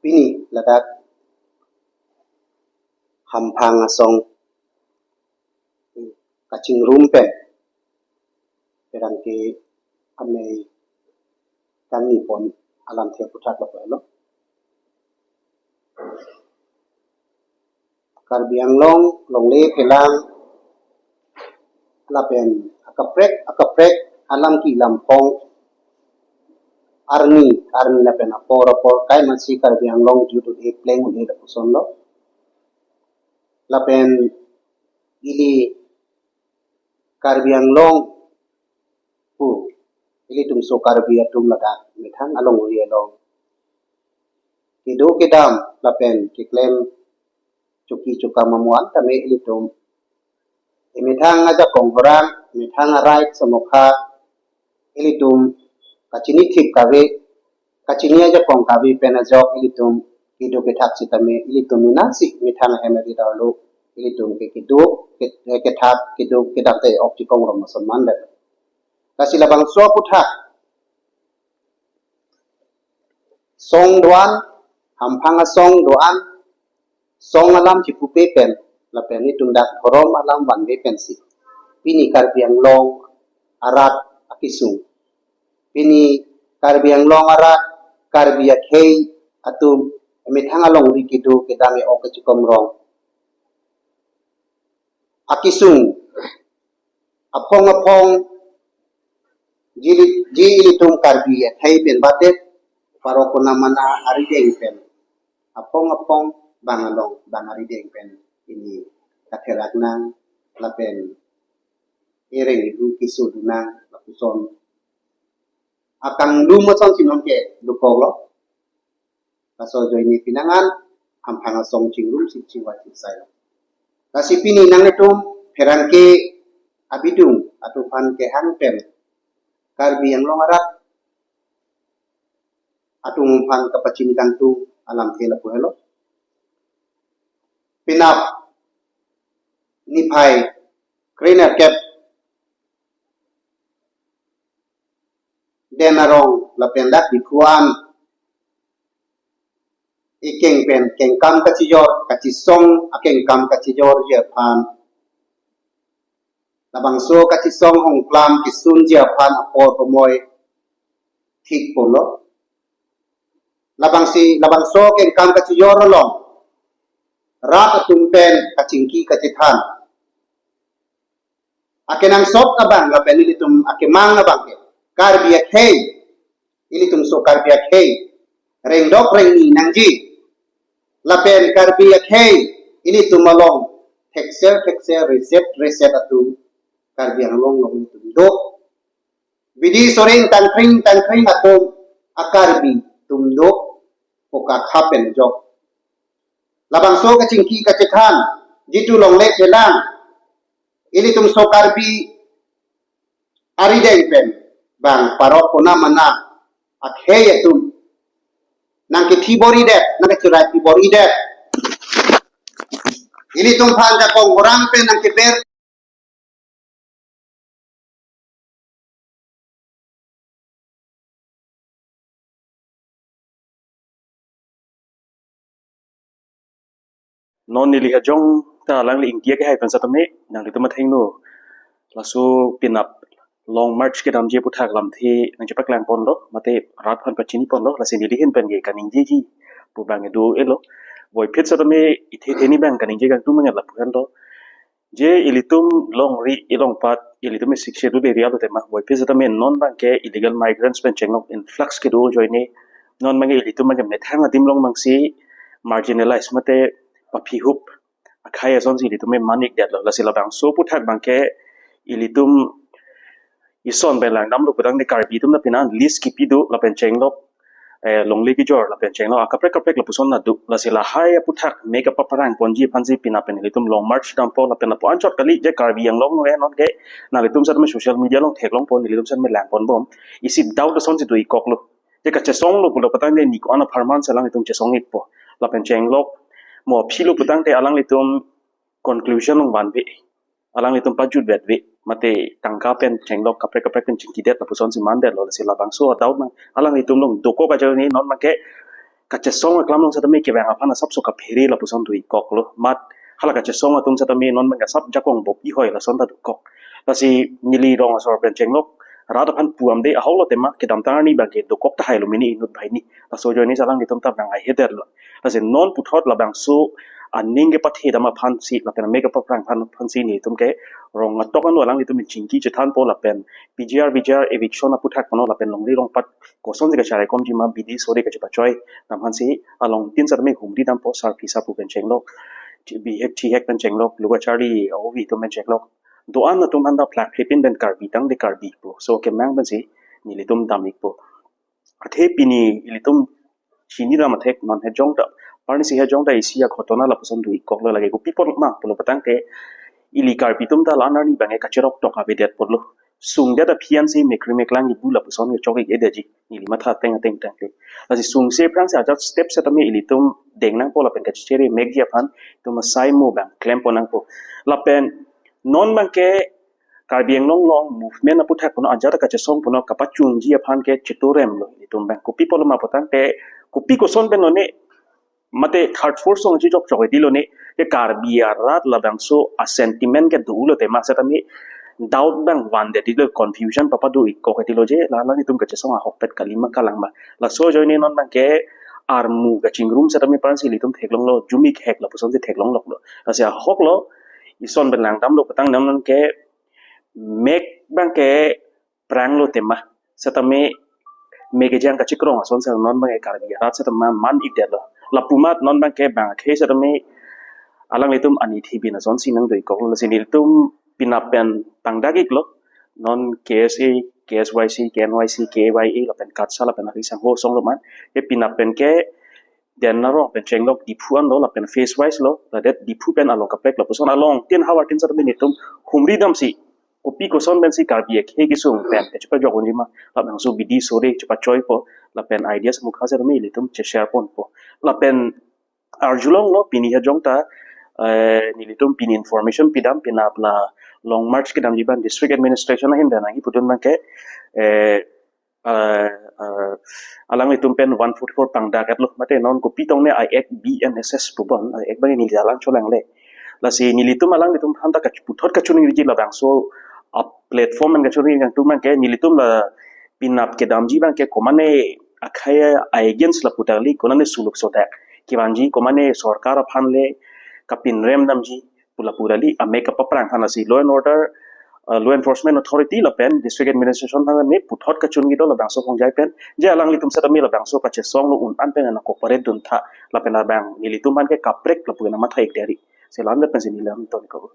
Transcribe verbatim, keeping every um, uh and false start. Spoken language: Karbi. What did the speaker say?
Pini ladak Hamphang asong kachingrum pen pherangke amei kangni pon alamthe aputhak lapu helo. Karbi Anglong longle phelang lapen akaprek akaprek alam ki lamphong arni arni lapen apor apor kaimatsi Karbi Anglong jut un-e pleng un-e lapuson lo. Lapen ili Karbi Anglong pu ilitum so Karbi atum ladak methang alongri along kedo kedam lapen keklem choki chokam amuan tame ilitum emethang ajakong horang, emethang a-right samokha ilitum kachinithip kave, kachini ajakong kave pen ajok ilitum kedo kethak sitame ilitum mina si methang ahem ari darlo ilitum ke kedo ke- kethak kedo kedam te ok chikong rom ason mandet. Lasi labangso aputhak song do-an, Hamphang asong do-an, song alam chipupe pen lapen itum dak dhorom alam vanve pensi pini Karbi Anglong arat akisung, pini Karbi Anglong arat Karbi akhei atum emethang alongri kedo kedam e-ok kachikom rong akisung aphong aphong jili- ji ilitum Karbi akhei pen batet parok kona mana arideng pen aphong aphong bang along bang arideng pen ini katherak nang lapen ereng ihu kiso dunang lapuson akangdum ason si non ke dukok lo. Laso ajoine pinangan Hamphang asong chingrum si chingvai chingsai lo. Lasi pini nanglitum pherangke abidung atum aphan kehang pen Karbi Anglong arat atum aphan kapachini kangtung alamthe lapu helo. Penap niphai krenerkep den arong lapen dak Diphu an ikeng pen kengkam kachijor kachisong akengkam kachijorji aphan labangso kachisong hongklam kesunji aphan apor pamoi thik pulo. Labangsi labangso kengkam kachijor along rat atum pen kachingki kachethan akenangsot abang lapen ilitum akemang abang ke Karbi akhei, ilitum so Karbi akhei rengdok rengni nangji lapen Karbi akhei ilitum along thekser thekser reset reset atum Karbi Anglong along ilitum do. Bidi soring tangkring tangkring atum a-Karbi atum do pu kakha pen jok. Labangso kachingki kachethan jitu longle phelang ilitum so Karbi arideng pen bang parok kona mana akhei atum nangkethibor-idet nangkecherai thibor-idet. Ilitum aphan jakong orang pen nangkeber non neli hajong ta alangli ingti akehai pen setame nanglitum athengno laso penap long march kedamji aputhak lamthe nangchepaklang ponlo mate rat aphan pachini ponlo, lasi neli ahin pen ke kaningjeji pu bang do-elo. Voiphit setame ithe theni bang kaningje kangtung manget lapu henlo. Je ilitum longri ilongpat ilitum e-Sixth Schedule area lo tema voiphit setame non bang ke illegal migrants pen chenglok influx kedo ajoine non bang ke ilitum bang ke methang adim along bangsi marginalized mate paphihup akhei asonsi ilitum e man-ikdetlo. Lasi labangso aputhak bang ke ilitum ison pen langdamlo putangte Karbi atum ta pini an list kipi do lapen chenglok eh, longle kejor lapen chenglok akaprek kaprek lapuson ta do. Lasi lahai aputhak me kapaparang ponji aphansi penap pen ilitum long march dampo lapen lapu anchot kali je Karbi Anglong along non ke nanglitum setame social media along theklong pon ilitum setame lang ponbom. Isi doubt asonsi do-ik koklo. Je kachesonglo pulo putangte ni ko-an apharman si alanglitum chesong-ikpo. Lapen chenglok mo philo putangte alanglitum conclusion along vanve. Alanglitum pajut vetve mate tangka pen chenglok kaprek kaprek pen chingkidet lapusonsi mandetlo, lasi labangso a-doubt nang alanglitum along dokok ajoine non bang ke kachesong aklam along setame kevang aphan asapso kaphere lapuson do-ikkoklo. Mat hala kachesong atum setame non abang asap jakong bop ihoi lason ta dokok. Lasi neli rong asor pen chenglok rat aphan pu-amde, ahoklo tema kedamtang arni abangke dokok tahai lo mini inut banghini. Laso ajoine si alanglitum ta bang ahe derlo. Lasi non puthot labangso aning kepathe dam aphansi lapen amek kapaprang aphan aphansi nelitum ke rong atok ano alanglitum chingki chethanpo lapen P G R, V G R, eviction aputhak kono lapen longri longpat kosonsi kacharaikomji ma, bidi sore kachepachoi dam aphansi alongtin setame humri dampo, sarpi sarpo pen chenglok, bihek thihek pen chenglok, lo kacharli avi atum pen chenglok. Do-an atum aphan ta plak krepin pen Karbi tangte Karbi pu so kemang pensi nelitum dam-ikpo. Athe pini ilitum chini dam athek non hejong ta, parnisi hejong ta isi aghotona lapuson do-ikkoklo, lake kopi apot ma pulo patangte ili Karbi atum ta la-an arni abangke kacherok tok avedet apotlo. Sungdet aphi ansi mekri meklang ibu lapuson kechok-ik-edetji, neli matha ateng ateng tangte. Lasi sungse aphrangsi ajat step setame ilitum deng nangpo lapen kachechere mekji aphan itum asai mo abang klempo nangpo. Lapen non abangke Karbi Anglong along movement aputhak kono ajat kachesong kono kapachunji aphan ke cheturem lo itum abang. Kopi apotlo ma patangte, kopi koson pen lo ne, mate third force along chechok chok edi lo ne, ke Karbi arat labangso a sentiment ke dolo tema setame doubt abang vandet edi lo, confusion papa do-ikkok edi lo je, la alanglitum kachesong ahokpet kali ma kalang ma. Laso ajoine non abangke armu kachingrum setame parnisi ilitum theklonglo, jumi khek lapusonsi theklongloklo. Lasi ahoklo, ison pen langdamlo patang nam non ke mek abangke pranglo tema setame mek kejang kachikrong asonsi non abangke Karbi arat setame man-ikdetlo. Lapu amat non abangke bang akhei setame alanglitum ani thibin asonsi nangdo-ikkoklo. Lasi nelitum penap pen pangdak-iklo. Non K S A, K S Y C, K N Y C, K Y A lapen KATSA lapen ari sangho asong lo man. Ke penap pen ke den arong pen chenglok Diphu anlo lapen phase wise lo, ladet Diphu pen along kaprek lapuson alongtin havar tin setame nelitum humri damsi kopi koson pensi Karbi akhei kesung pen kachepajok unji ma, labangso bidi sore chepachoipo lapen idea samukha setame ilitum che-share ponpo. Lapen arjulonglo pini hejong ta, eh, nelitum pini information pidam penap la Long March kedamji abang district administration ahin pen nangji pudun abangke, eh, eh, eh, alanglitum pen one forty-four pangdak-etlo, mate non kopi tong ne a-act B N S S pu bon, a-act abang neli alang cholangle. Lasi nelitum alanglitum aphan ta kach-, puthot kachiningri labangso a platform pen kachiningri nangtum abangke nelitum la penap kedamji abangke komane akhei a-against lapu ta kali, konane suluk sodak kevanji, komane sorkar aphan le kapinrem damji pu lapu ta kali, amek kapaprang aphan. Lasi law and order, uh, law enforcement authority lapen district administration aphan ne puthot kachiningri do labangso khongjai pen, je alanglitum setame labangso kachesong lo un-an pen nang cooperate duntha lapen labang nelitum aphan ke kaprek lapu nang matha-ik deri. Selam pensi neli lam ton ko.